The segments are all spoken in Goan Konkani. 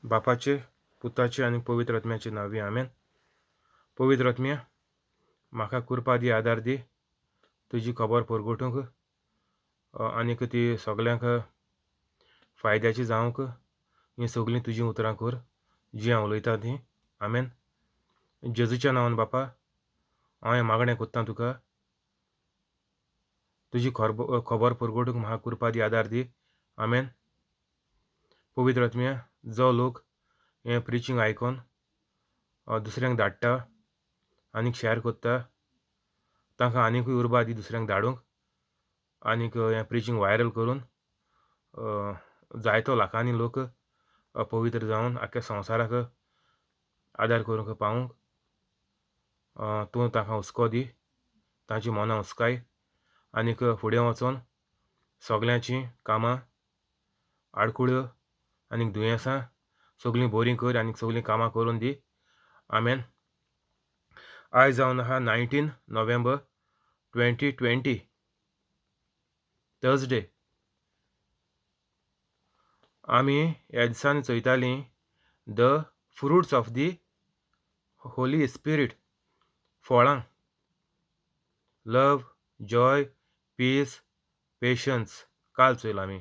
बापाचे, पुताचे आनी पवित्र आत्म्याचे नांवी, आमेन. पवित्र आत्म्या, म्हाका कृपा दी, आदार दी तुजी खबर परगटूंक आनीक ती सगल्यांक फायद्याची जावंक. हीं सगलीं तुजीं उतरां कर जीं हांव उलयतां तीं, आमेन. जेजूच्या नांवान बापा हांव हें मागणें कोत्तां तुका, तुजी खबर परगटूंक म्हाका कृपा दी, आदार दी, आमेन. पवित्र आत्म्या, जो लोक हें प्रिचींग आयकोन दुसऱ्यांक धाडटा आनीक शेअर कोत्ता, तांकां आनिकूय उर्बा दी दुसऱ्यांक धाडूंक आनीक हें प्रिचींग व्हायरल करून जायतो लाखांनी लोक पवित्र जावन आख्ख्या संवसाराक आदार करूंक पावूंक तूं तांकां हुस्को दी, तांची मनां हुस्काय आनीक फुडें वचोन सगल्यांचीं कामां आडकुळ्यो आनीक दुयेंसां सगलीं बरीं कर आनीक सगलीं कामां करून दी, आमेन. आयज जावन आहा 19 नोव्हेंबर 2020 थर्सडे. आमी ह्या दिसांनी चोयतालीं the fruits of the Holy Spirit, फळां, लव, जॉय, पीस, पेशन्स. काल चोयलां आमी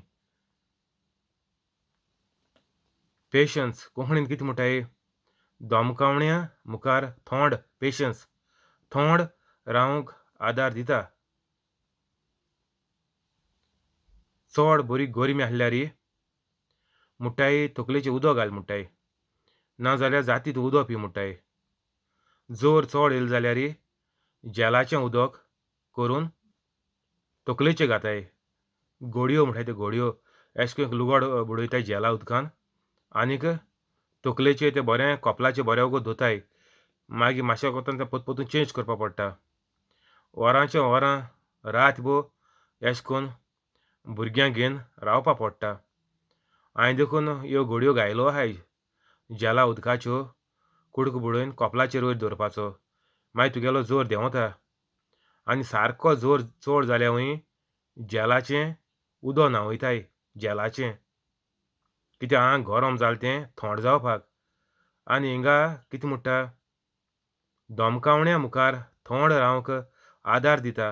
पेशन्स. कोंकणीन कितें म्हणटाय? दोमकावण्या मुखार थोंड, पेशन्स, थोंड रावंक आदार दिता. चड बरी गरमी आसल्यार मुठाय तकलेचेर उदक घाल मुठाय, नाजाल्यार जाती तूं उदक पी मुठाय. जोर चड येयलो जाल्यार जेलाचें उदक करून तकलेचेर घाताय. घोडयो म्हणटाय त्यो घोडयो, एश करून लुगट बुडयताय जेला उदकान आनीक तकलेचेर तें बरें कपलाचेर बरें वगत धुताय. मागीर मातशें वगतान तें परत परतून चेंज करपा पडटा. वरांचे वरां रात भर एश करून भुरग्यांक घेवन रावपा पडटा. हांवें देखून ह्यो घडयो घायलो आहाय जेला उदकाच्यो, कुडको बुडोवन कपलाचेर वयर दवरपाचो, मागीर तुगेलो जोर देंवता. आनी सारको जोर चड जाल्यार वय जेलाचें उदक न्हांवयताय जेलाचें, कित्याक आंग गरम जालें तें थोंड जावपाक. आनी हिंगा कितें म्हणटा, दोमकावण्या मुखार थोंड रावंक आदार दिता.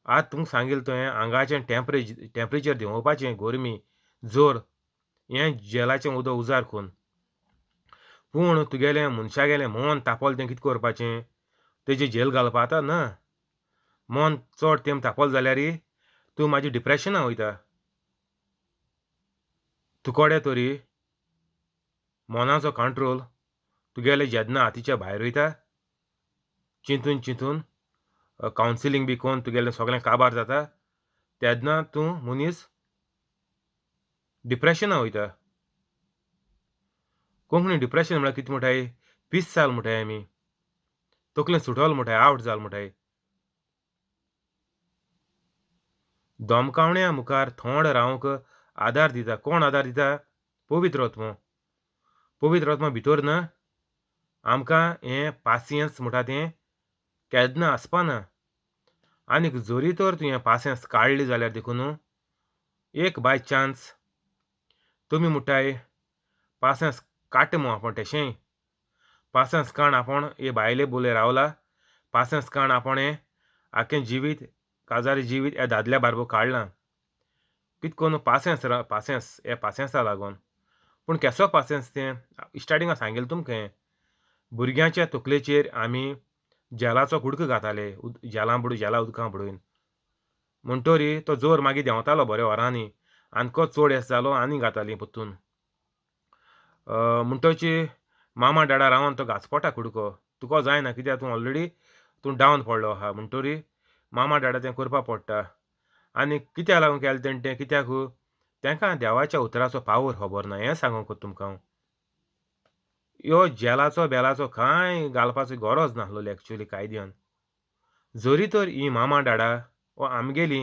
आतां तुमकां सांगिल्लें तुवें आंगाचें टेम्परेचर देंवोवपाचें, गरमी जोर हें जेलाचें उदक उजार करून. पूण तुगेलें मनशागेलें मन तापल तें कितें करपाचें, तेजें जेल घालपा आतां ना. मन चड तेंप तापल जाल्यार तूं मागीर डिप्रेशना वयता. तुकोडे तरी मनाचो कंट्रोल तुगेलें जेन्ना हातीच्या भायर वयता, चिंतून चिंतून कावन्सिलींग बी करून तुगेलें सगळें काबार जाता, तेन्ना तूं मनीस डिप्रेशना वयता. कोंकणी डिप्रेशन म्हळ्यार कितें म्हणटाय, पीस जाल म्हणटाय आमी, तकलें सुटोल म्हणटाय, आवट जाल म्हणटाय. दोमकावण्या मुखार थोंड रावंक आदार दिता. कोण आदार दिता? पवित्र आत्मो. पवित्र आत्मो भितर ना आमकां हें पासियेंस म्हणटा तें केन्ना आसपाना. आनीक जरी तर तुवें पासियेंस काडलें जाल्यार देखून एक बाय चान्स तुमी म्हणटाय पासियेंस काडटा मू आपूण, तेशें पासियेंस काण आपूण हे बायले बोले रावला, पासियेंस काण आपूण हें आख्खें जिवीत काजारी जिवीत ह्या दादल्या बारबो काडलां. कित करून पासियेंस पासियेंस हे पासियेंसा लागून. पूण केसो पासियेंस तें स्टार्टिंगा सांगिल्लें तुमकां, भुरग्यांच्या तकलेचेर आमी जेलाचो कुडको घाताले, जेलां बुड जेला उदकां बुडोवन, म्हणटरी तो जोर मागीर देंवतालो बऱ्या वरांनी, आनको चड येस जालो आनी घातालीं परतून. म्हणटची मामा डाडा रावन तो घाचपटा कुडको, तुका जायना कित्याक तूं ऑलरेडी तूं डावन पडलो आहा, म्हणटरी मामा डाडा तें करपा पडटा. आनी कित्याक लागून केलें तेणें तें, कित्याक तेंकां देवाच्या उतराचो पावर खबर ना. हें सांगूंक तुमकां हांव, ह्यो जेलाचो बेलाचो कांय घालपाचो गरज नासलोली एक्चुली कायद्यान. जरी तर ही मामा डाडा वा आमगेली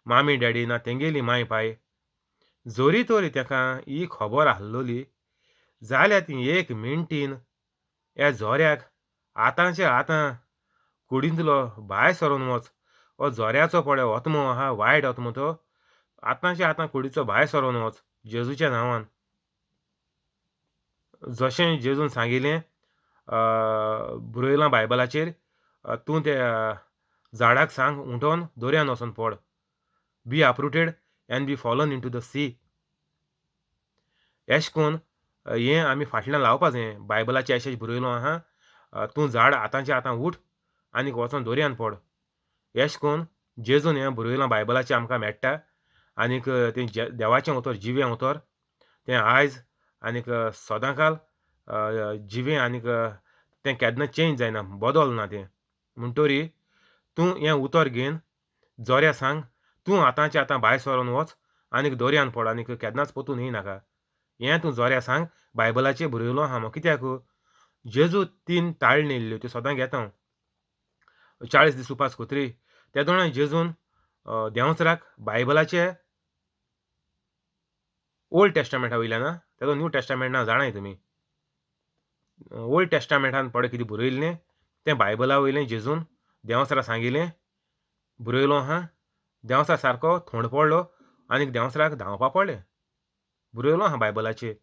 मामी डॅडी ना तेंगेली माय पाय जरी तर तेका ही खबर आसलोली जाल्यार ती एक मिनटीन ह्या झोऱ्याक आतांचे आतां कुडींतलो भायर सरोन वच, हो झोऱ्याचो पळय आत्मो आहा वायट आत्मो, तो आतांचे आतां कुडीचो भायर सरोन वच जेजूच्या नांवान. जशें जेजून सांगिलें बरयलां बायबलाचेर, तूं त्या झाडाक सांग उठोन दर्यान वचोन पड, be uprooted and be fallen into the sea. एश कोन हें आमी फाटल्यान लावपा जाय. बायबलाचें एशें बरयलो आहा, तूं झाड आतांचें आतां उठ आनीक वचोन दर्यान पड. एश कोन जेजून हें बरयलां बायबलाचें आमकां मेळटा आनीक तें देवाचें उतर जिवें उतर तें आयज आनीक सदांकाल जिवें आनीक तें केन्ना चेंज जायना, बदलना तें. म्हणटरी तूं हें उतर घेवन जोऱ्या सांग, तूं आतांचें आतां भायर सरोन वच आनीक दर्यान पड आनीक केन्नाच पोतून येयनाका. हें तूं जोऱ्या सांग, बायबलाचेर बरयलो आहा. कित्याक जेजू 3 ताळणी येयल्ल्यो त्यो सदां घेता हांव, 40 दीस उपास कोतरी तेदोणा जेजून देंवचाराक बायबलाचे ओल्ड टेस्टामेंटा वयल्यान ना, तेजो न्यू टेस्टामेंट ना जाणाय तुमी. ओल्ड टेस्टामेंटान पळय कितें बरयल्लें तें बायबला वयलें जेजून देंवचारा सांगिल्लें बरयलो आहा. देंवचार सारको थोंड पडलो आनीक देंवचाराक धांवपा पडलें, बरयलो आहा बायबलाचेर.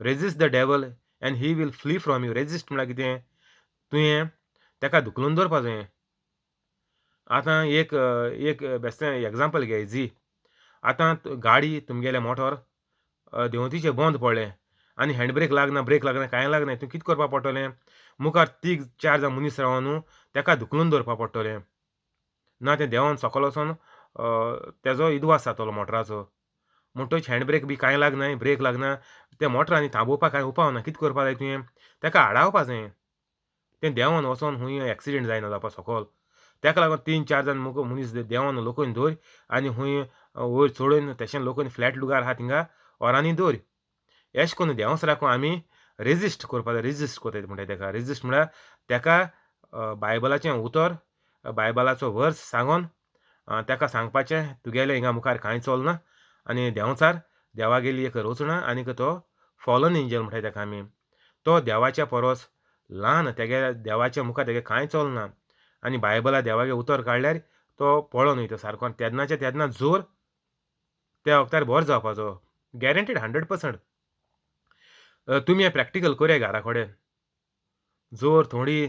Resist the devil and he will flee from you. Resist म्हळ्यार कितें, तुवें तेका धुकलून दवरपा जाय. आतां एक एक बेश्टें एग्जाम्पल घे इजी. आतां गाडी तुमगेलें मोटोर देंवतीचें बंद पडलें आनी हँड ब्रेक लागना, ब्रेक लागना, कांय लागना, तूं कितें करपा पडटलें? मुखार 3 4 जाण मनीस रावन न्हू तेका धुकलून दवरपा पडटलें, ना तें देंवन सकल वचोन तेजो इदवास जातलो मोटराचो. म्हणटच हँड ब्रेक बी कांय लागना, ब्रेक लागना, तें मोटर आनी थांबोवपाक कांय उपाव ना. कितें करपा जाय तुवें? तेका आडावपा जाय, तें देंवन वचोन खूंय एक्सिडेंट जायना जावपा सकल. तेका लागून 3 4 जाण मनीस देंवन लोकून दवर आनी खूंय वयर चडोवन तेशें लोकून फ्लॅट लुगार आहा थिंगा ओरांनी दवर. एश कोन्न देंवचाराक आमी रेजिस्ट करपा जाय. रेजिस्ट कोताय म्हणटाय तेका. रेजिस्ट म्हळ्यार तेका बायबलाचें उतर, बायबलाचो वर्स सांगोन तेका सांगपाचें तुगेलें हिंगा मुखार कांय चलना आनी देंवचार देवागेली एक रचणा आनीक तो फॉलन एंजल म्हणटाय तेका आमी. तो देवाच्या परस ल्हान, तेगे देवाच्या मुखार तेगे कांय चलना आनी बायबला देवागे उतर काडल्यार तो पळोवन वयता सारको आनी तेन्नाच्या तेन्ना जोर त्या वखदार बरो जावपाचो, गॅरंटीड 100%. तुमी हें प्रॅक्टिकल करया घरा कडेन, जोर थोडी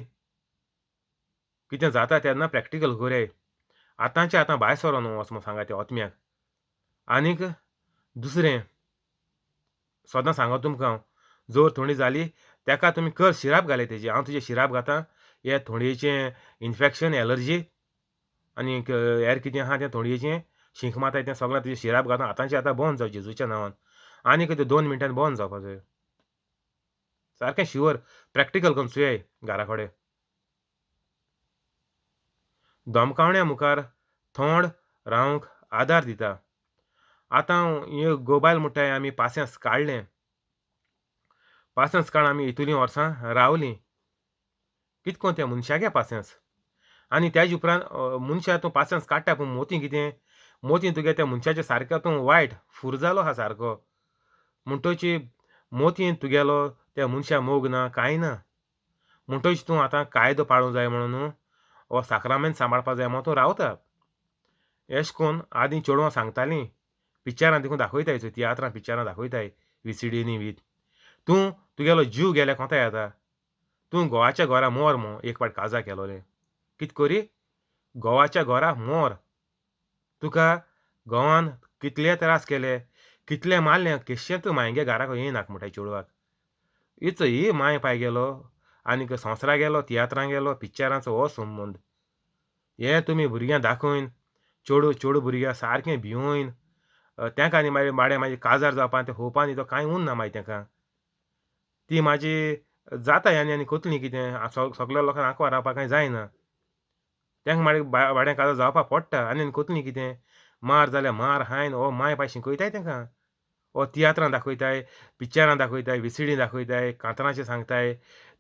कितें जाता तेन्ना प्रॅक्टिकल करया. आतांचें आतां भायर सरोन वच म्हूण सांगा त्या आत्म्याक. आनीक दुसरें सदां सांगो तुमकां हांव, जोर थोडी जाली तेका तुमी कर शिराप घालय तेजी, हांव तुजें शिराप घातां, हे थोडयेचें इन्फेक्शन एलर्जी आनीक हेर कितें आहा तें थोडयेचें शींक मारता तें सगळें तुजें शिराप घातां, आतांचें आतां बंद जावं जेजूच्या नांवान. आनीक तें 2 मिनटान बंद जावपा जाय सारकें शुअर. प्रॅक्टिकल करून चोयाय घरा कडेन. धमकावण्या मुखार थोंड रावंक आदार दिता. आतां हे गोबायल म्हणटाय आमी पासियेंस काडलें, पासियेंस काड आमी इतलीं वर्सां रावलीं, कित कोन त्या मनशागे पासियेंस. आनी तेज उपरांत मनशा तूं पासियेंस काडटा पूण मोती कितें, मोती तुगे त्या मनशाचें सारकें तूं वायट फूर जालो आहा सारको, म्हणटची मोती तुगेलो त्या मनशा मोग ना कांय ना, म्हणटच तूं आतां कायदो पाळूंक जाय म्हणून न्हू हो साक्रामेंत सांबाळपा जाय म्हणून तूं रावता. एश कोन आदीं चेडवां सांगतालीं, पिक्चरां देखून दाखयताय, तियात्रां पिक्चरां दाखयताय विसिडीनी बीन, तूं तुगेलो जीव गेल्या कोंता येता, तूं घोवाच्या घरा मोर मो एक फावट काजार केलोलें, कित करी घोवाच्या घरा मोर, तुका घोवान कितले त्रास केले, कितले मारलें, केश्शें तूं म्हागे घराक येयनाक म्हणटाय चेडवाक. इचो ही माय पाय गेलो आनीक संवसारा गेलो, तियात्रां गेलो, पिक्चरांचो हो संबंद. हें तुमी भुरग्यांक दाखयन चेडू चेडू भुरग्यां सारकें भिवोयन तेंका आनी मागीर बाडे मागीर काजार जावपा तें होवपा न्ही तो कांय उरना मागीर तेंका, ती म्हाजी जाता आनी आनी कोतली कितें सगल्या लोकांक आंकवार रावपाक कांय जायना, तेंका मागीर बाड्या काजार जावपाक पडटा आनी आनी कोतली कितें मार जाल्यार मार हायन हो माय पाय शिकयताय तेंका, हो तियात्रां दाखयताय, पिक्चरां दाखयताय, विसिडी दाखयताय, कांतरांचें सांगताय,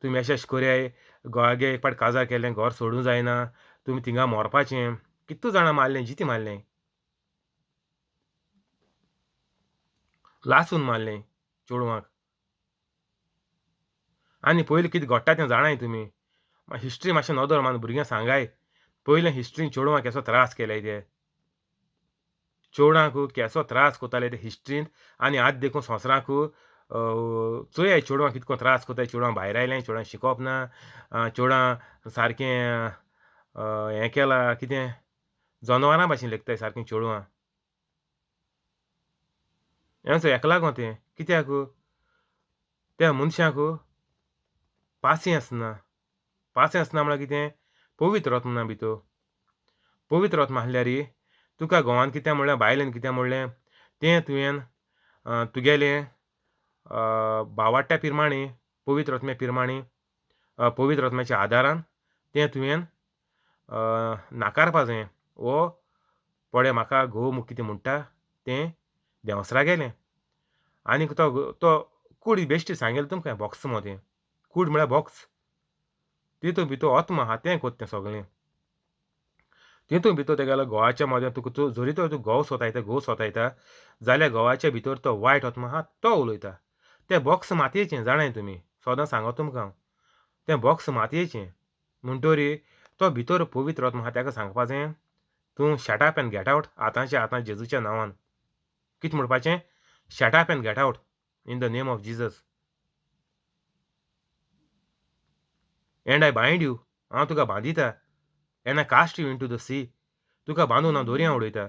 तुमी अशें अशें करयाय, घोवागे एक फावट काजार केलें घर सोडूंक जायना, तुमी थिंगा मरपाचें, कितू जाणां मारलें, जिती मारलें, लासून मारलें चेडवांक. आनी पयलीं कितें घडटा तें जाणाय तुमी, हिस्ट्री मातशें नदर मारून भुरग्यांक सांगाय, पयलें हिस्ट्रीन चेडवांक केसो त्रास केले ते, चेडवांक केसो त्रास कोताले ते हिस्ट्रींत, आनी आज देखून संवसाराक चोयाय चेडवां कितको त्रास कोताय, चेडवां भायर आयल्याय, चेडवां शिकोप ना, चेडवां सारकें हें केलां कितें जनवरां भाशेन लेखताय सारकीं चेडवां. हें हेका लागोन तें कित्याक त्या मनशाक पासियेंस ना. पासियेंस ना म्हळ्यार कितें, पवित्र आत्मा ना भितर. पवित्र आत्मा आसल्यार तुका घोवान कितें म्हणलें, बायलेन कितें म्हणलें तें तुवें तुगेलें भावाट्या पिरमाणें, पवित्र आत्म्या पिरमाणें, पवित्र आत्म्याच्या आदारान तें तुवें नाकारपा जायें. वो पळय म्हाका घोव कितें म्हणटा तें देंवसरा गेलें आनीक तो तो कूड बेश्टी सांगेल तुमकां बॉक्स मो तें कूड म्हळ्यार बॉक्स, तितून भितर आत्मा आहा तें कोत्ता तें सगळें. तितून भितर तेगेलो घोवाच्या मदें तुका तूं जरी तर तूं घोव सोतायता, घोव सोतायता जाल्यार घोवाच्या भितर तो वायट आत्मा आहा तो उलयता. तें बॉक्स मातयेचें जाणाय तुमी, सदां सांगो तुमकां हांव, तें बॉक्स मातयेचें. म्हणटरी तो भितर पवित्र आत्मा आहा तेका सांगपा जायें तूं shut up and get out आतांच्या आतां जेजूच्या नांवान. कितें म्हणपाचें, shut up and get out in the name of Jesus and I bind you, हांव तुका बांदिता, and I cast you into the sea, तुका बांदून हांव दोरयां उडयता,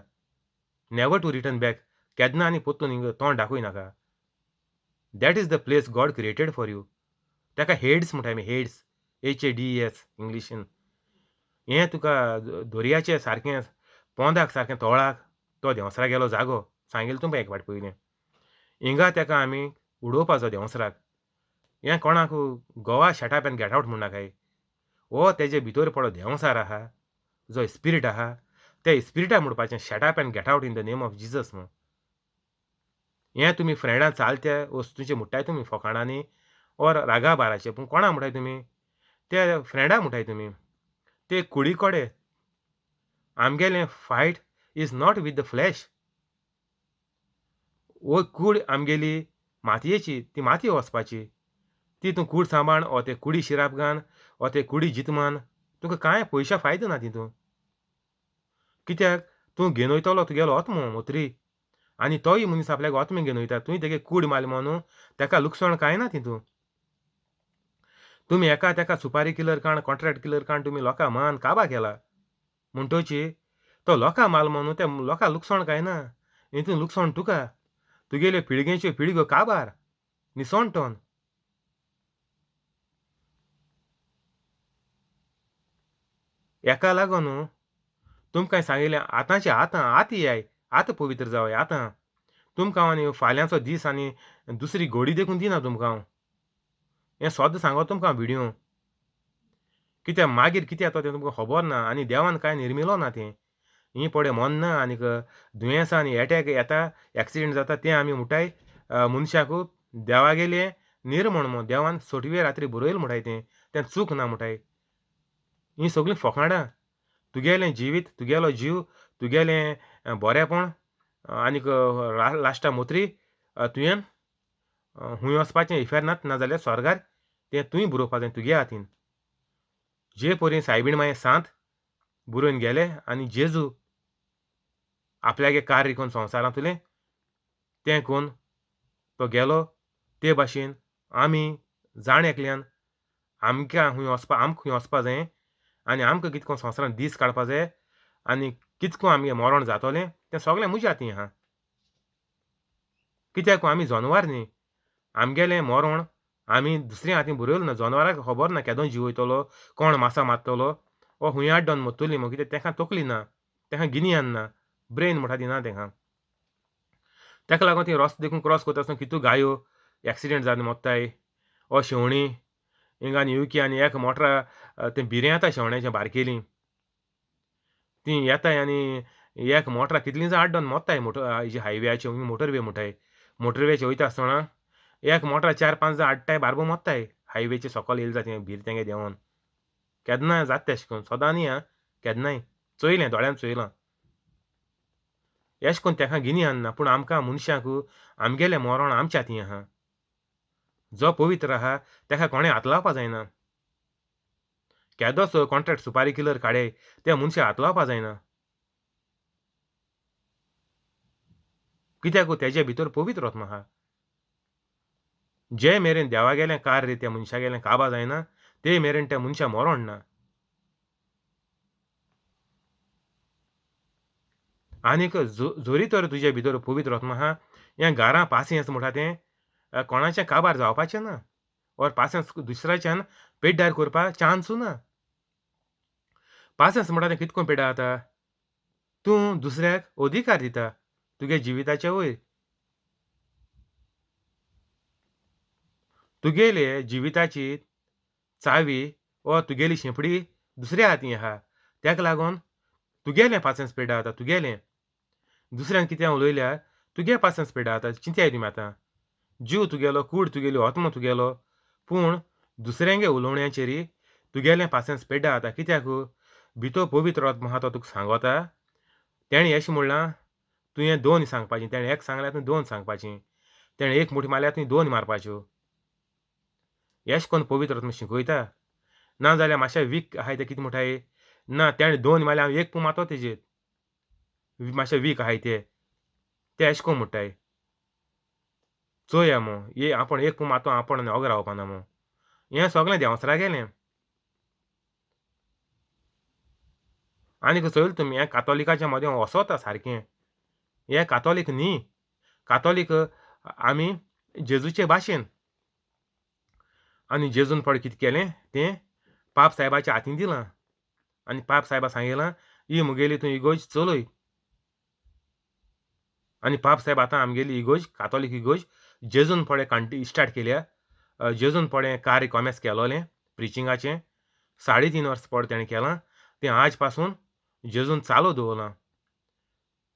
नेवर टू रिटर्न बॅक, केन्ना आनी परतून हिंगा तोंड दाखय नाका. That is the place God created for you. ताका हेड्स म्हणटा आमी, हेड्स, HADES इंग्लिशीन. हें तुका दोरयाचें सारकें पोंदाक सारकें तोळाक तो देंवसरा गेलो जागो सांगेल तुमकां एक फावट पयलीं. हिंगा तेका आमी उडोवपाचो देंवसराक. हें कोणाक Goa shut up and get out म्हणनाकाय. हो तेजे भितर पडो देंवसार आहा, जो स्पिरीट आहा त्या स्पिरिटा म्हणपाचें shut up and get out in the name of Jesus म्हूण. हें तुमी फ्रेंडां चालते वस्तूचें म्हणटाय तुमी फोकाणांनी ओर रागा बाराचें, पूण कोणा म्हणटाय तुमी, ते फ्रेंडा म्हणटाय तुमी. ते कुडी कडेन आमगेलें fight is not with the flesh. वो कूड आमगेली मातयेची, ती माती वचपाची, ती तूं कूड सांबाळ ओ ते कुडी शिराप घान ओ ते कुडी जितमान तुका कांय पयशा फायदो ना तितून. कित्याक तूं घेवन वयतलो तुगेलो आत्मो मोत्री, आनी तोय मनीस आपल्याक आत्मे घेवन वयता, तुवें तेगे कूड मारली म्हणून तेका लुकसाण कांय ना तितून. तुमी एका तेका सुपारी किलर काण, कॉन्ट्रॅक्ट किलर काण तुमी लोकां मान काबा केला म्हणटोची तो लोकां माल म्हणून ते लोकां लुकसाण कांय ना, हितून लुकसाण तुका, तुगेल्यो पिळगेच्यो पिळग्यो काबार निसणटोन. हेका लागून तुमकां सांगिल्लें आतांचे आतां आतां येयाय, आतां पवित्र जावय आतां. तुमकां आनी फाल्यांचो दीस आनी दुसरी घोडी देखून दिना तुमकां हांव. हें सद्दां सांगो तुमकां व्हिडियो, कित्याक मागीर कितें जाता तें तुमकां खबर ना आनी देवान कांय निर्मिलो ना तें. हीं पळय मन्नां आनीक दुयेंसां आनी एटॅक येता, एक्सिडंट जाता तें आमी म्हणटाय मनशाक देवागेलें निर्मण म्हूण, देवान सोटवे रात्री बरयल म्हणटाय तें, तें चूक ना म्हणटाय. हीं सगळीं फोकाणां. तुगेलें जिवीत, तुगेलो जीव, तुगेलें बरेंपण आनीक लास्टा मोत्री तुवें हुंय वचपाचें इफेर्नांत ना जाल्यार स्वर्गार तें तुवें बरोवपा जाय तुगे हातीन. जे परी सायबीण मागीर सांत बरोवन गेले आनी जेजू आपल्यागे कार्य करून संवसारांतलें तें करून तो गेलो, ते भाशेन आमी जाण एकल्यान आमकां खूंय वचपा, आमकां खूंय वचपा जाय आनी आमकां कितको संवसारांत दीस काडपा जाय आनी कितको आमगें मरण जातलें तें सगळें म्हज्या हातीन आहा. कित्याक आमी जनवार न्ही, आमगेलें मरण आमी दुसऱ्या हातीन बरयलें ना. जनवराक खबर ना केदो जीव वयतलो, कोण मासा मारतलो वो हुंय आड्डोन मरतली म्हूण, कित्याक तेका तकली ना, तेका गिन्यान ना, ब्रेन म्हणटा ती ना तेका. तेका लागून ती रस्तो देखून क्रॉस करता आसतना कितू गायो एक्सिडेंट जावन मरताय वो शेवणीं हिंगा आनी येवकी आनी एक मोटरा तें भिरें येता शेवण्याचें बारकेलीं तीं येताय आनी एक मोटरा कितलीं जाण आड्डोन मरताय मोटर हेजे हायवेचे मोटरवे म्हणटाय, मोटरवेचे वयता आसतना एक मोटरा 4-5 जाण आडटाय बारबो मरताय हायवेचे सकयल येयले जाता भीर तेंगे देंवोन. केन्नाय जाता तेशें करून, सदां न्ही आं, केन्नाय चोयलें दोळ्यान चोयलां. एशें करून तेका गिन्यान ना, पूण आमकां मनशांक आमगेलें मरण आमच्या हातीन आहा. जो पवित्र आहा तेका कोणें हात लावपा जायना. केदोच कॉन्ट्रॅक्ट सुपारी किलर काडे त्या मनशाक हात लावपा जायना, कित्याक तेजे भितर पवित्र आत्मा आहा. जे मेरेन देवागेलें कार्य त्या मनशागेलें काबा जायना ते मेरेन त्या मनशा मरोण ना. आनीक जोरी तर तुजे भितर पवित्र आत्मा आहा, हें घरां पासियेंस म्हणटा तें कोणाचें काबार जावपाचें ना, ओर पासियेंस दुसऱ्याच्यान पेड्ड्यार करपाक चान्सू ना. पासियेंस म्हणटा तें कितको पेड्ड्यार जाता, तूं दुसऱ्याक अधिकार दिता तुगे जिविताचे वयर. तुगेले जिविताची चावी वा तुगेली शेंपडी दुसऱ्या हातीं आहा, तेका लागून तुगेलें पासियेंस पेड्ड्यार जाता. तुगेलें दुसऱ्यान कितें उलयल्यार तुगे पासियेंस पेड्ड्यार जाता. चिंताय तुमी आतां, जीव तुगेलो, कूड तुगेली, आत्मो तुगेलो, पूण दुसऱ्यांगे उलोवण्याचेर तुगेलें पासियेंस पेड्ड्यार जाता. कित्याक भितर पवित्र आत्मो आहा तो तुका सांगता, तेणें अशें म्हणलां तुवें दोन सांगपाचें, तेणें एक सांगल्यार तुवें दोन सांगपाचें, तेणें एक मुठी मारल्यार तुवें दोन मारपाच्यो. एश कोन्न पवित्र आत्मो शिकयता. ना जाल्यार मातशें वीक आहाय ते कितें म्हणटाय, ना तेणें दोन मारल्यार हांव एक पूण मारतो तेजेर, मातशें वीक आहाय ते, ते एश कोन्न म्हणटाय. चोया मो ये आपूण एक पूण मारतो, आपूण आनी ओगो रावपाना मो. हें सगळें देंवचारा गेलें. आनीक चोयल तुमी हें कातोलिकाच्या मदें वसोता सारकें, हें कातोलीक न्ही, कातोलीक आमी जेजूचे भाशेन. आनी जेजून पळय कितें केलें तें पाप सायबाच्या हातीन दिलां, आनी पाप सायबा सांगिलां ही मुगेली तूं इगोज चलय. आनी पाप सायब आतां आमगेली इगोज, कातोलीक इगोज जेजून पळय कांटी स्टार्ट केल्या, जेजून पळय कार्य कॉमेस केलोलें प्रिचिंगाचें 3.5 वर्स पळय तेणें केलां, तें आज पासून जेजून चालू दवरलां.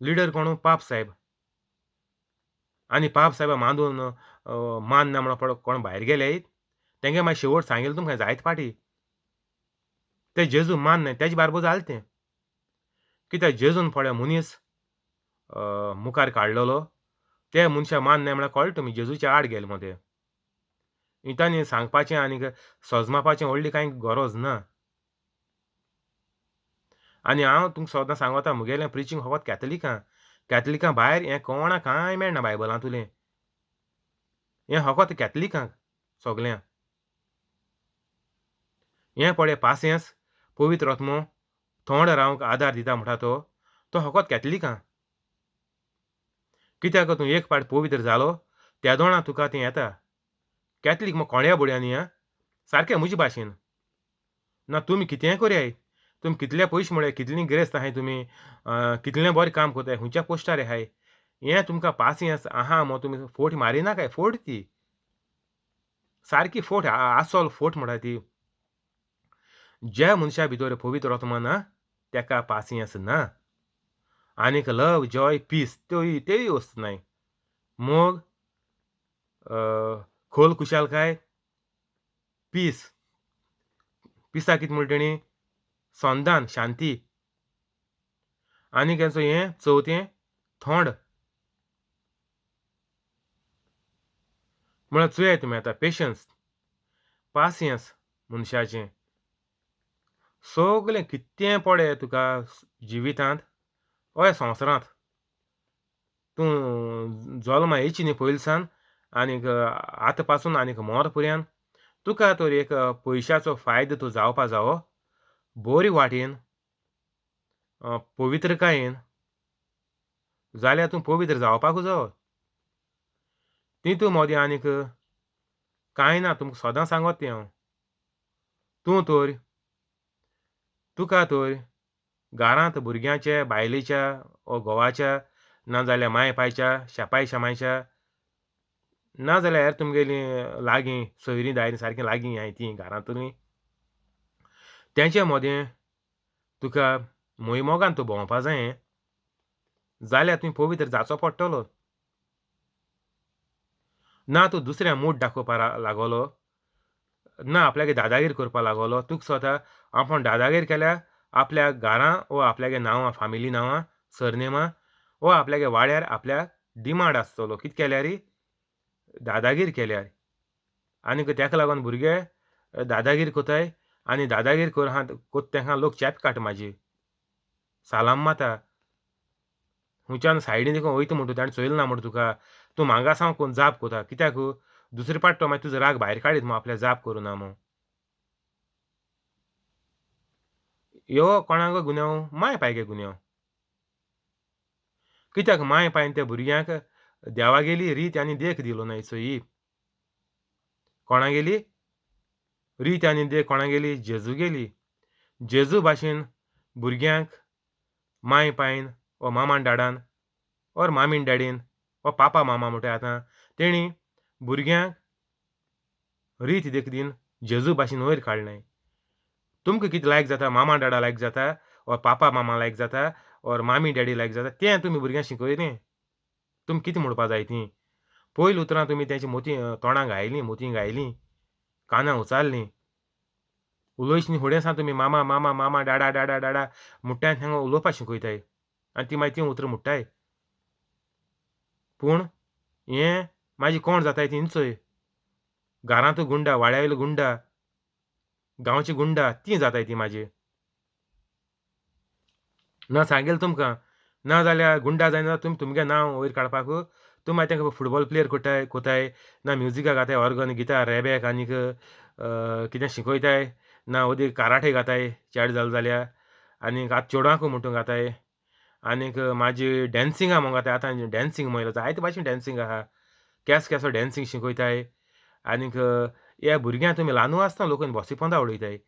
लिडर कोणू? पाप सायब. आनी पाप सायबा मांदून मान ना म्हणून पळय कोण भायर गेले तेंगे मागीर शेवट सांगिल्लें तुमकां जायत फाटी, ते जेजू मान नाय तेजे बारबो जालें तें. कित्याक जेजून पळय मनीस मुखार काडलेलो, ते मनशां मान नाय म्हळ्यार कळटा तुमी जेजूच्या आड गेले मो ते. इंतांनी सांगपाचें आनीक सोजमापाचें व्हडली कांय गरज ना. आनी हांव तुमकां सदां सांगता मुगेलें प्रिचींग फकत कॅथलिकां, कॅथलिकां भायर हें कोणा कांय मेळना बायबलांतुलें, हें फकत कॅथलिकांक सगळ्यांक. हें पळय पासियेंस पवित्र आत्मो थोंड रावंक आदार दिता म्हणटा तो, तो फकत कॅथलिकां. कित्याक तूं एक पाट पवित्र जालो तेदोणा तुका तें येता. कॅथलीक मग कोण्या बुड्यांनी आं सारकें म्हजे भाशेन ना. तुमी कितेंय करयाय, तुमी कितले पयशे म्हळ्यार कितलीं गिरेस्त आहाय तुमी, कितलें बरें काम करताय, खंयच्या पोस्टार आहाय, हें तुमकां पासियेंस आहा मो तुमी फोट मारिनाकाय. फोट ती सारकी फोट, आसल फोट म्हणटा ती. ज्या मनशा भितर पवित्र आत्मा ना तेका पासियेंस ना, आनीक लव जॉय पीस त्योय तेय वस्तू नाय. मोग, खोल खुशालकाय, पीस, पिसा कितें म्हणटा तेणी संदान शांती. आनी हेचो हें चवथें थोंड म्हळ्यार चोयाय तुमी आतां पेशन्स, पासियेंस मनशाचें सगळें कितें पडे तुका जिवितांत हय संवसारांत, तूं जल्मा येयची न्ही पयलीं सान आनीक आतां पासून आनीक मोर पर्यंत तुका तर एक पयशाचो फायदो तूं जावपा जावो बरी वाटेन पवित्रकायेन जाल्यार तूं पवित्र जावपाकूच जावो. तितू मदें आनीक कांय ना. तुमकां सदां सांगत तें हांव. तूं तर तुका तर घरांत भुरग्यांच्या, बायलेच्या वो घोवाच्या, नाजाल्यार माय पायच्या, शेपाय शेमायच्या, नाजाल्यार हेर तुमगेलीं लागीं सोयरीं दायरीं सारकीं लागीं आहाय तीं घरांतलीं, तेंचे मदें तुका मोयमोगान तूं भोंवपा जायें जाल्यार तुवें पवित्र जावचो पडटलो. ना तूं दुसऱ्या मूड दाखोवपा लागलो, ना आपल्यागे दादागीर करपा लागलो, तुका स्वता आपूण दादागीर केल्यार आपल्या घरां वो आपल्यागे नांवां, फामिली नांवां, सरनेमां वो आपल्यागे वाड्यार आपल्याक डिमांड आसतलो. कितें केल्यार? दादागीर केल्यार. आनीक तेका लागून भुरगे दादागीर कोताय आनी दादागीर कोर कोत तेंकां लोक चेप काडटा, म्हाजी सालाम माता खंयच्यान सायडीन देखून वयता म्हणटा ताणें चोयलें ना म्हणटा तुका, तूं मांगा सावन कोण जाप कोता. कित्याक दुसरे पाट तो मागीर तुजो राग भायर काडीत मू आपल्या जाप करूं ना मू. ह्यो कोणाक गुन्यांव? माय पायगे गुन्यांव. कित्याक माय पायन त्या भुरग्यांक देवागेली रीत आनी देख दिलो ना चोय. कोणागेली रीत आनी देख? कोणागेली? जेजूगेली. जेजू भाशेन भुरग्यांक माय पायन वा मामान डाडान ओर मामीन डॅडीन वा पापा मामा म्हणटा आतां तेणी भुरग्यांक रीत देख दीन जेजू भाशेन वयर काडलें. तुमकां कितें लायक जाता? मामा डाडा लायक जाता ओर पापा मामा लायक जाता ओर मामी डॅडी लायक जाता तें तुमी भुरग्यांक शिकयलें. तुमी कितें म्हणपा जाय तीं पयलीं उतरां तुमी तेंच्या मोती तोंडां घायलीं, मोती घायलीं, कानां उचारलीं. उलोयच न्ही फुडें सा तुमी मामा मामा मामा डाडा डाडा डाडा मुट्ट्यान तांकां उलोवपाक शिकयताय आनी ती मागीर तीं उतरां मुट्टाय. पूण हें मागीर कोण जाताय ती चोय, घरांतू गुंडा, वाड्या वयलो गुंडा, गांवची गुंडा तीं जाताय ती म्हाजी. ना सांगेल तुमकां, ना जाल्यार गुंडा जायना तुमी तुमगे नांव वयर काडपाक तुमी मागीर तांकां फुटबॉल प्लेयर कोताय कोताय ना म्युजिका घाताय, ऑर्गन, गिटार, रेबेक आनीक कितें शिकयताय, ना ओदीक कराटे घाताय चेडे जाले जाल्यार, आनीक आतां चेडवांकूय म्हणटू घाताय, आनीक मागीर डॅन्सिंगा म्हूण घाताय. आतां डॅन्सिंग म्हणल्यार जायते भाशेन डॅन्सिंग आहा, केस केसो डॅन्सिंग शिकयताय. आनीक ह्या भुरग्यांक तुमी ल्हानू आसतना लोकांनी बसी पोंदा उडयताय.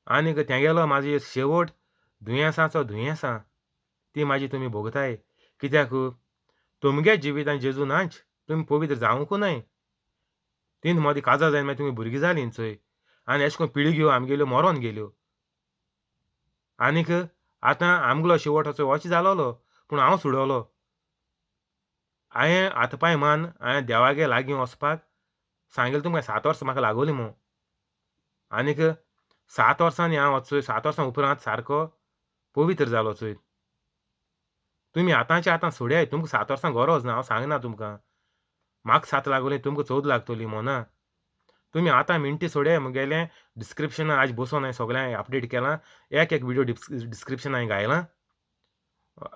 आनीक तेंगेलो मागीर शेवट दुयेंसाचो दुयेंसां ती मागीर तुमी भोगताय. कित्याक तुमगे जिवितान जेजू नाच, तुमी पवित्र जावंकू न्हय. तीन मदीं काजार जायन मागीर तुमी भुरगीं जालीं चोय, आनी अशें करून पिळग्यो आमगेल्यो मरोन गेल्यो. आनीक आतां आमगेलो शेवट असो वच जालोलो, पूण हांव सुडवलो. हांवें हात पांय मान हांवें देवागे लागीं वचपाक सांगलें तुमकां 7 वर्सां म्हाका लागोली म्हूण. आनीक 7 वर्सांनी हांव वचूय, 7 वर्सां उपरांत सारको पवित्र जालो चोय. तुमी आतांचे आतां सोडयाय, तुमकां 7 वर्सां गरज ना, हांव सांगना तुमकां. म्हाका 7 लागोली तुमकां 14 लागतली म्हणा. तुमी आतां मिनटी सोडयाय, मुगेलें डिस्क्रिप्शन आज बसोन हांवें सगळें अपडेट केलां, एक एक विडियो डिस्क्रिप्शन हांवें घायलां,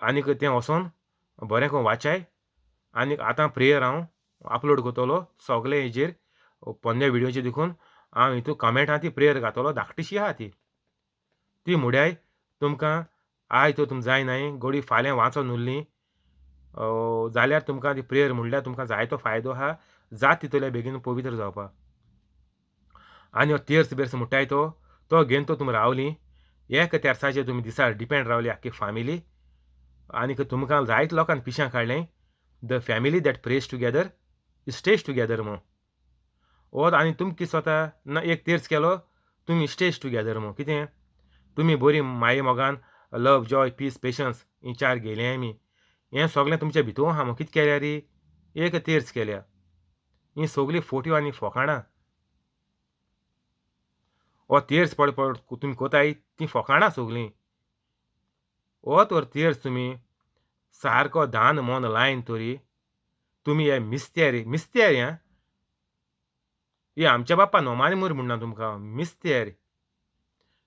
आनीक तें वचोन बरें करून वाचाय. आनीक आतां प्रेयर हांव अपलोड करतलो सगळे हेजेर पोन्ने विडियोचेर देखून हांव हितू कमेंटां ती प्रेयर घातलो, धाकटीशी आहा ती, ती मुड्याय तुमकां आयज तर तुमकां जाय न्हय गोडी फाल्यां वाचोन उरली जाल्यार तुमकां ती प्रेयर म्हणल्यार तुमकां जायतो फायदो आहा, जात तितूंतल्या बेगीन पवित्र जावपाक. आनी हो तेर्स बेर्स म्हणटाय तो तो घेवन तो तुमी रावली एक तेर्साचेर तुमी दिसा डिपेंड रावली आख्खी फामिली. आनीक तुमकां जायते लोकांनी पिशां काडलें, the family that prays together stays together म्हूण. ओ आनी तुमकां कितें जाता ना एक तेर्स केलो तुमी स्टेज टुगेदर म्हूण. कितें तुमी बरी माये मोगान लव जॉय पीस पेशन्स ही 4 घेयली आमी, हें सगळें तुमच्या भितूर आहा म्हूण. कितें केल्या री एक तेर्स केल्या, ही सगळीं फोट्यो आनी फोकाणां. हो तेर्स पड पड तुमी कोताय तीं फोकाणां सगळीं. हो तर तेर्स तुमी सारको दान मन लायन तरी तुमी हे मिस्तेर मिस्तेर हें हे आमच्या बाप्पा नोमानी मुर म्हणना तुमकां मिस्तेर.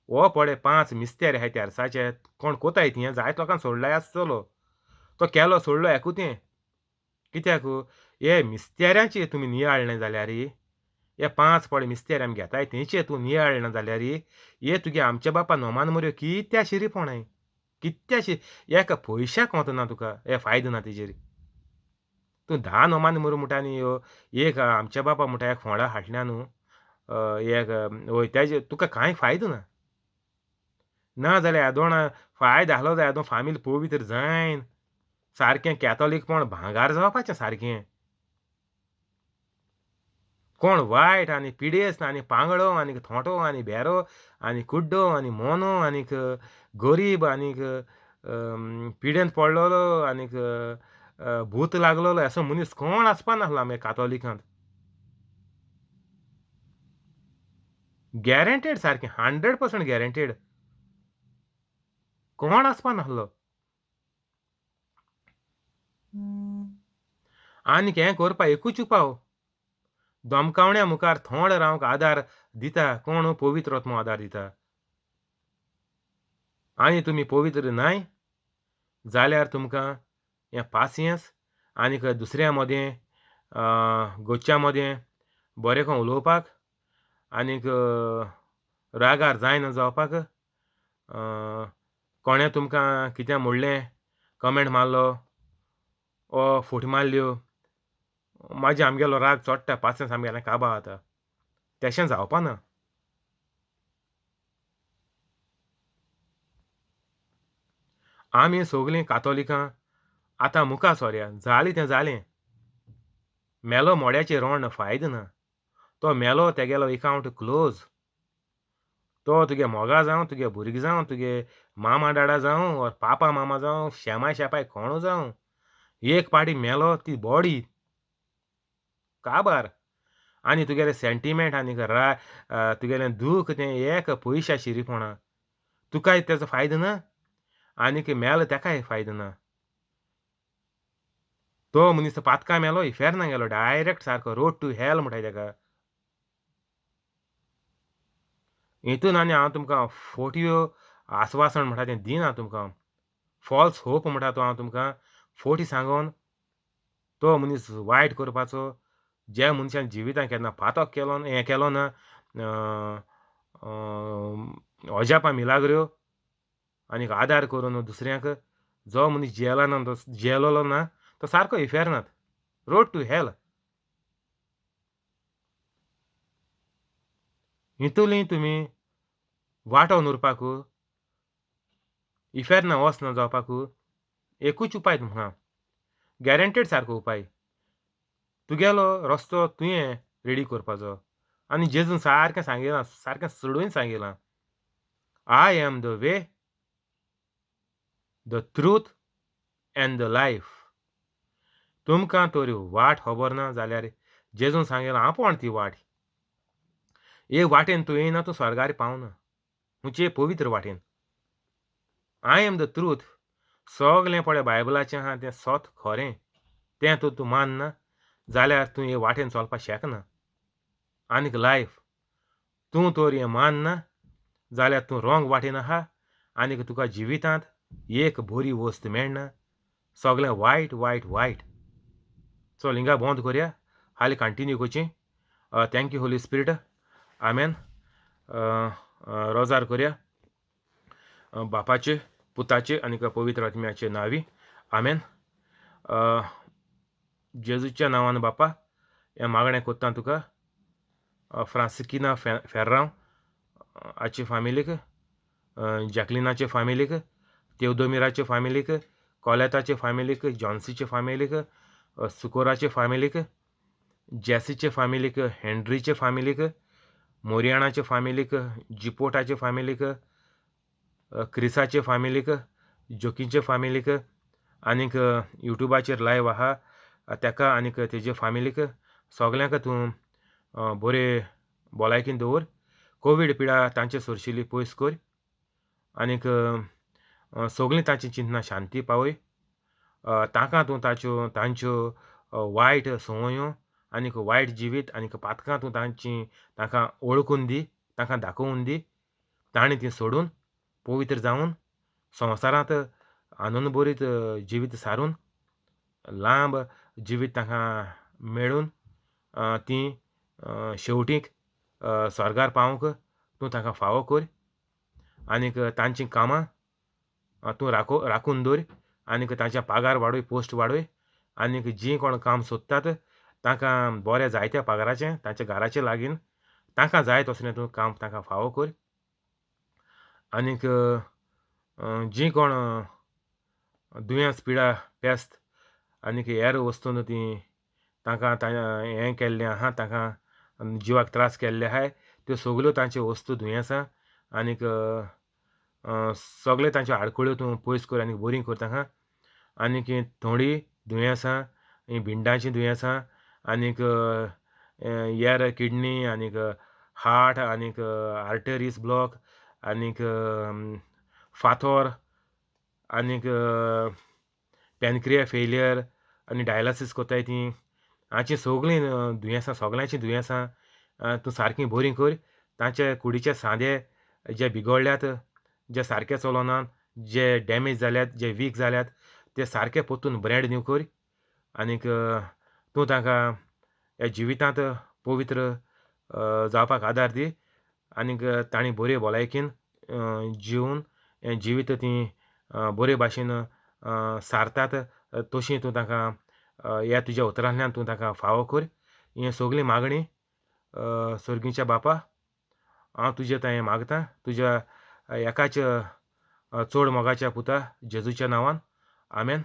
हो पळय 5 मिस्तेर आहाय तेर्साचे, कोण कोताय ती जायत लोकांक सोडलाय आसतलो, तो केलो सोडलो एकू तें. कित्याक हे मिस्तेरांचे तुमी नियाळ्ळें जाल्यार हे 5 पळय मिस्तेर आमी घेताय तेंचे तूं नियाळना जाल्यार हे तुगे आमच्या बाप्पा नोमान मोरयो कित्या शिरीपणाय कित्याशी एका पयशाक वतना तुका हे फायदो ना तेजेर. तूं 10 नोमान मोर म्हणटा न्ही ह्यो एक आमच्या बापा म्हणटा एक फोंडा हाडल्या न्हू एक वय तेजे तुका कांय फायदो ना. ना जाल्यार येदोणा फायदो आहलो जाल्यार येदो फामील पवित्र जायन सारकें कॅथोलीकपण भांगार जावपाचें सारकें. कोण वायट आनी पिडेस्त आनी पांगळो आनी थोंटो आनी भेरो आनी कुड्डो आनी मोनो आनीक गरीब आनीक पिडेंत पडलेलो आनीक भूत लागलेलो असो मनीस कोण आसपा नासलो आमगे कातोलिकांत. गॅरंटेड सारकें 100% गॅरंटेड कोण आसपा नासलो. आनीक हें करपा एकूच उपाव, दमकावण्या मुखार थोंड रावंक आदार दिता कोण? पवित्र आत्मो आदार दिता. आनी तुमी पवित्र न्हय जाल्यार तुमकां हें पासियेंस आनीक दुसऱ्या मदें घरच्यां मदें बरें करून उलोवपाक आनीक रागार जायना जावपाक. कोणें तुमकां कितें म्हणलें, कमेंट मारलो वो फटी मारल्यो, मागीर आमगेलो राग चोडटा, पासियेंस आमगेलें काबार जाता. तेशें जावपाना. आमी सोगलीं कातोलिकां आतां मुखार सोरया. जालें तें जालें. मेलो मोड्याचेर रोण फायद ना. तो मेलो तेगेलो एकावंट क्लोज. तो तुगे मोगा जावं, तुगे भुरगीं जावं, तुगे मामा डाडा जावं, ओर पापा मामा जावं, शेमाय शेपाय कोणू जावं, एक पाटी मेलो ती बॉडी काबार. आनी तुगेलें सेंटिमेंट आनी रा तुगेलें दूख तें एक पयशा शिरीपणा. तुकाय तेजो फायदो ना आनीक मेलो तेकाय फायदो ना. तो मनीस पातका मेलो, इफेर्ना गेलो डायरेक्ट सारको, रोड टू हेल म्हणटाय तेका. हितून आनी हांव तुमकां फोटयो आस्वासन म्हणटा तें दिना तुमकां. फॉल्स होप म्हणटा तो हांव तुमकां फोटी सांगोन तो मनीस वायट करपाचो. ज्या मनशान जिवितान केन्ना पातक केलो हें केलो ना, अजापां मिलाग्र्यो आनीक आदार करून दुसऱ्यांक, जो मनीस जियेलो ना तो जियेलोलो ना तो सारको इफेर्नात, रोड टू हेल. हितूली तुमी वांटोन उरपाकू, इफेर्ना वचना जावपाकू एकूच उपाय तुमकां, गॅरंटेड सारको उपाय. तुगेलो रस्तो तुवें रेडी करपाचो. आनी जेजून सारकें सांगिलां, सारकें सोडून सांगिलां, I am the way, the truth and the life. तुमकां तरी वाट खबर ना जाल्यार जेजून सांगिलां आपोण ती वाट. एक वाटेन तूं येयना तूं स्वर्गार पावना, म्हणजे पवित्र वाटेन. I am the truth. सगलें पळय बायबलाचें आहा तें सत खरें, तें तूं तूं मानना जाल्यार तूं हे वाटेन चलपाक शकना. आनीक लायफ तूं तर हें मानना जाल्यार तूं रोंग वाटेन आहा आनीक तुका जिवितांत एक बरी वस्त मेळना, सगलें वायट वायट वायट. चल हिंगा बंद करया, हाली कंटिन्यू करची. Thank you Holy Spirit, आमेन. रोजार करया बापाचे पुताचे आनीक पवित्र आत्म्याचे नांवी, आमेन. जेजूच्या नांवान बापा हें मागणें कोत्ता तुका. फ्रांसिकिना फेर्रांव हाचे फामिलीक, जॅकलिनाचे फामिलीक, तेवदोमिराचे फामिलीक, कॉलेताचे फामिलीक, जॉन्सीचे फामिलीक, सुकोराचे फामिलीक, जॅसीचे फामिलीक, हेनरीचे फामिलीक, मोरियाणाचे फामिलीक, जिपोटाचे फामिलीक, क्रिसाचे फामिलीक, जोकीचे फामिलीक, आनीक युट्यूबाचेर लायव आहा तेका आनीक तेजे फामिलीक सगल्यांक तूं बरे भलायकेन दवर. कोवीड पिडा तांचे सरशिल्ली पयस कर आनीक सगळीं तांची चिंतना शांती पावय. तांकां तूं ताच्यो तांच्यो वायट संवयो आनीक वायट जिवीत आनीक पातकां तूं तांची तांकां वळखून दी, तांकां दाखोवन दी. तांणी ती सोडून पवित्र जावन संवसारांत आनंद बरीत जिवीत सारून लांब जिवीत तांकां मेळून तीं शेवटीक स्वर्गार पावंक तूं तांकां फावो कर. आनीक तांचीं कामां तूं राखून दवर आनीक तांच्या पागार वाडय, पोस्ट वाडय. आनीक जीं कोण काम सोदतात तांकां बरें जायत्या पगाराचें तांच्या घराचे लागीं तांकां जाय तसलें तूं काम तांकां फावो कर. आनीक जीं कोण दुयेंस पिडा पेस्त आनीक हेर वस्तून तीं तांकां हें केल्लें आहा, तांकां जिवाक त्रास केल्ले आहाय, त्यो सगल्यो तांच्यो वस्तू दुयेंसां आनीक सगळे तांच्यो आडखळ्यो तूं पयस कर आनी बरी कर तांकां. आनीक थोडी दुयेंसां, भिंडाचीं दुयेंसां आनीक एर किडनी आनीक हार्ट आनीक आर्टरीज ब्लॉक आनीक फातोर आनीक पॅनक्रिया फेलियर आनी डायलासीस कोत्ताय तीं हाचीं सगळीं दुयेंसां, सगळ्यांचीं दुयेंसां तूं सारकीं बरीं कर. तांचे कुडीचे सांदे जे बिगडल्यात, जे सारके चलनात, जे डॅमेज जाल्यात, जे वीक जाल्यात, ते सारके परतून ब्रँड न्यू कर. आनीक तूं तांकां ह्या जिवितांत पवित्र जावपाक आदार दी आनीक तांणी बरे भलायकेन जिवन हें जिवीत तीं बरे भाशेन सारतात तशी तूं तांकां ह्या तुज्या उतरांतल्यान तूं तांकां फावो कर. हें सगळीं मागणी सर्गीच्या बापा हांव तुजे थंय मागता तुज्या एकाच चड मोगाच्या पुता जेजूच्या नांवान. आमेन.